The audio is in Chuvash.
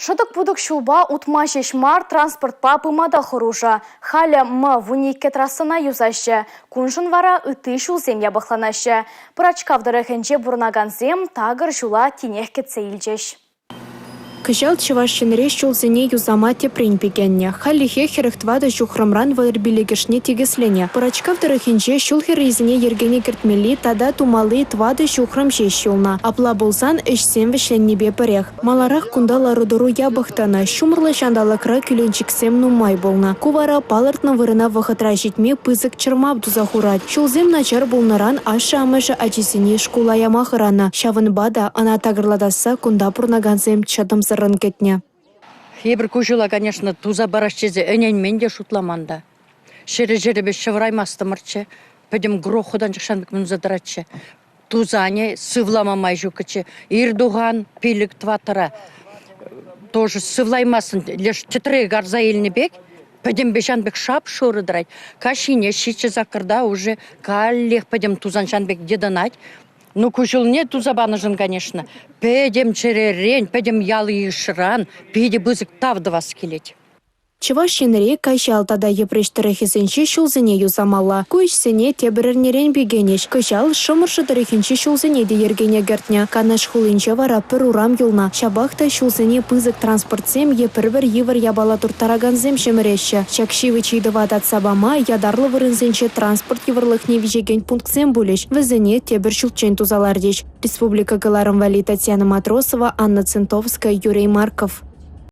Шӑтӑк-путӑк ҫулпа утма ҫеҫ мар, транспортпа пыма та хӑрушӑ. Халӗ М-12 трассӑна юсаҫҫӗ. Куншӑн вара ытти ҫулсем япӑхланаҫҫӗ. Пӑрачкав тӑрӑхӗнче пурӑнакансем такӑр ҫула тинех кӗтсе илчӗҫ. Кӑҫал Чӑваш Енре ҫулсене юсама тӗпрен пикеннӗ. Хальлӗхе 44 ҫухрӑмран 35-шне тикӗсленӗ. Пӑрачкав тӑрӑхӗнче ҫул хӗррисене йӗркене кӗртмелли тата тумалли тӑватӑ ҫухрӑм ҫеҫ юлнӑ. Апла пулсан ӗҫсем вӗҫленнипе пӗрех. Маларах кунта лару-тӑру япӑх тӑнӑ, ҫумӑрлӑ ҫанталӑкра кӳленчӗксем нумай пулнӑ. Ку вара палӑртнӑ вырӑна вӑхӑтра ҫитме пысӑк чӑрмав туса хурать. Ҫулсем начар пулнӑран ашшӗ-амӑшӗ ачисене шкула яма хӑранӑ. Ҫавӑнпа та ӑна такӑрлатасса кунта пурӑнакансем чӑтӑмсӑррӑн кӗтнӗ. Эпир ку ҫула, конечно, туса парас тесе ӗненмен те, шутламан та. Ҫӗрӗ-ҫӗрӗпе ҫывӑраймастӑмӑрччӗ. Пӗтӗм грохотан ҫак пек мунса тӑратчӗ. Тусанӗ сывлама май ҫуккӑччӗ. Ир тухан пилӗк-тӑваттӑра тоже сывлаймастӑн. Леш тӗтре карса илнӗ пек пӗтӗмпе ҫан пек шап-шурӑ тӑрать. Каҫхине ҫиччӗ-саккӑрта уже каллех пӗтӗм тусан ҫан пек йӑтӑнать. Ну, ку ҫулне туса панӑшӑн, конечно, пӗтӗм чӗререн, пӗтӗм ял-йышран питӗ пысӑк тав тӑвас килет. Чӑваш Енре Каҫал тата Йӗпреҫ тӑрӑхӗсенчи ҫулсене юсамалла. Ку ӗҫсене тепӗр эрнерен пикенӗҫ. Кӑҫал Шӑмӑршӑ тӑрӑхӗнчи ҫулсене те йӗркене кӗртнӗ. Канаш хулинче вара пӗр урам юлнӑ. Ҫапах та ҫулсене пысӑк транспортсем е пӗр-пӗр йывӑр япала турттаракансем ҫӗмӗреҫҫӗ. Ҫак ҫивӗч ыйтӑва татса пама ятарлӑ вырӑнсенче транспорт йывӑрлӑхне виҫекен пунктсем пулӗҫ. Вӗсене тепӗр ҫулччен туса лартӗҫ. Республика кӑларӑм валли Татьяна Матросова, Анна Центовская, Юрий Марков.